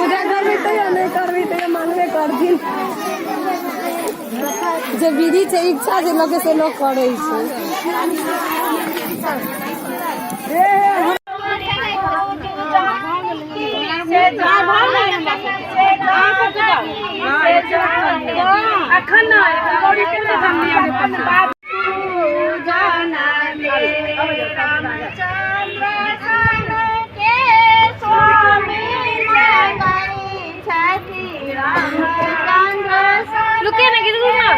पूजा करबै तैयो नहि करबै तैयो मानबे करथिन। जे विधि छै, इच्छा जे लोकके से लोक करै छै। रुके ना, गिर ना।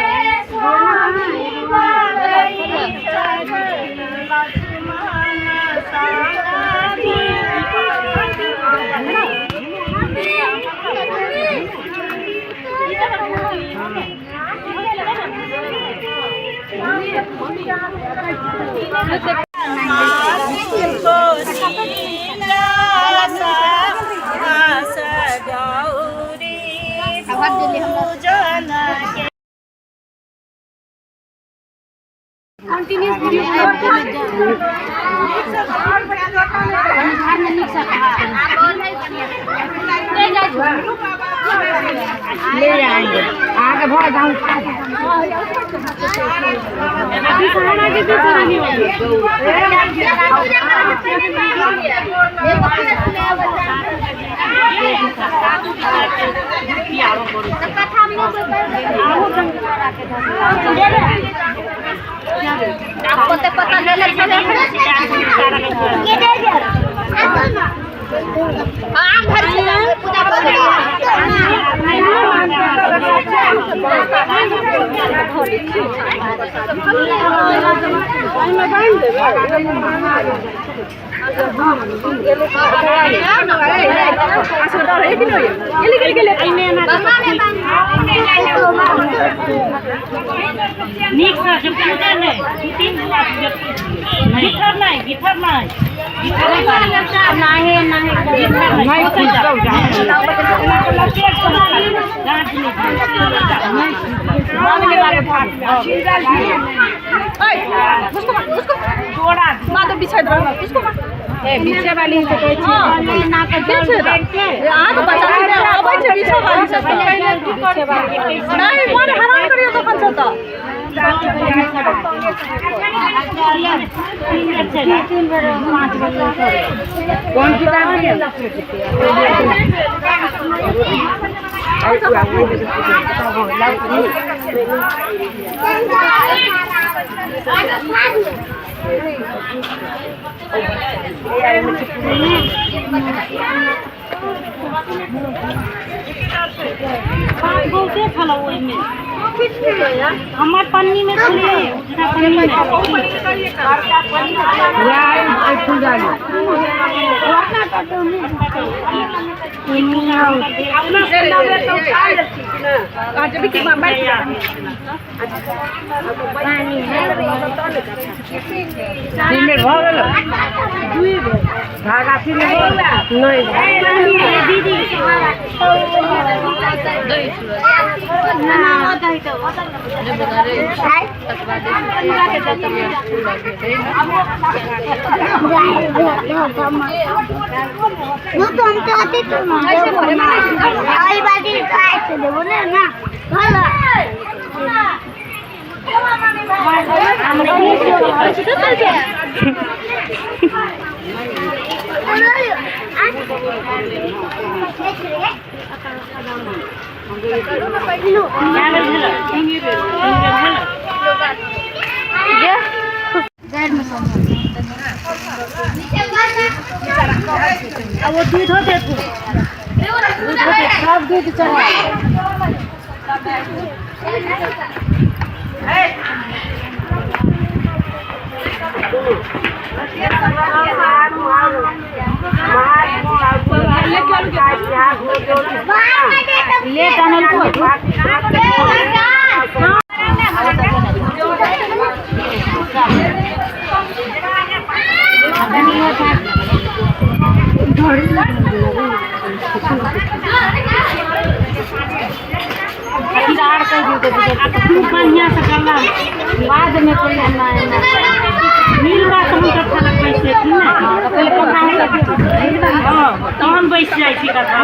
ले जाएंगे आगे भर जाऊं। नीकसँ जे पूजा नहि, दू तीन गिथर नहि, गिथर नहि, नहि पीछे वाली से कहै छी अहाँके बच्चा छै, अबै छै पीछे वाली सब। नहि, मन हैरान करियौ तखन से तऽ। कौन किताब है? बहुते छल ओहिमे हमर पन्नीमे छलै, उजरा पन्नीमे। तीन बेर भऽ गेल, धागा तीन बेर नहि। वो दूधो देथु, सब दूध चढ़ा। लेट आनल को। खूब बढ़िया से गला बाद में कोई मिल बात हम तो खाना। हँ तहन बैस जाइ छी कथा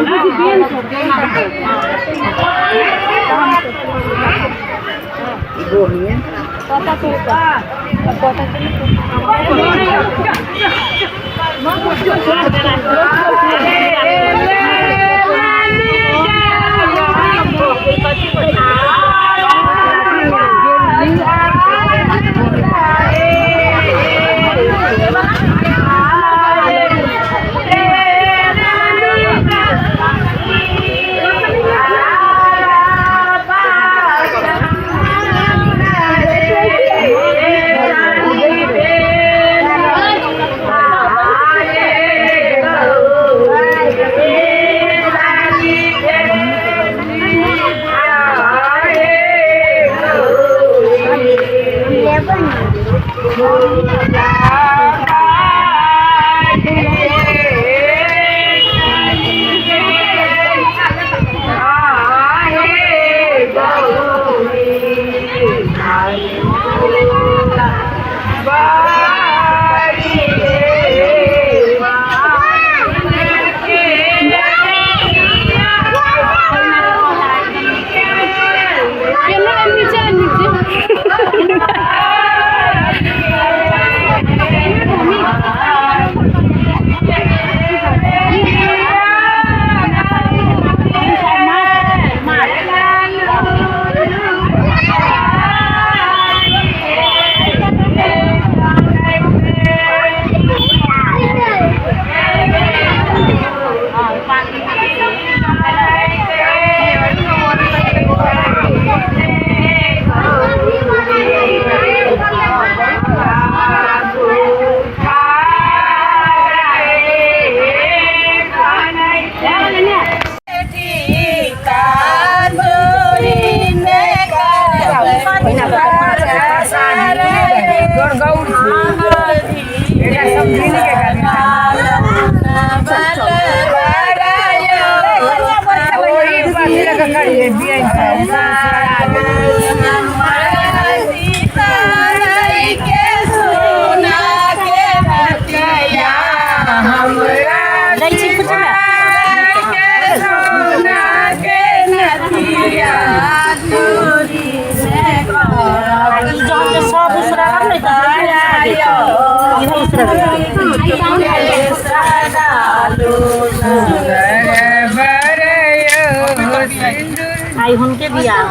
आई हुनके बियाह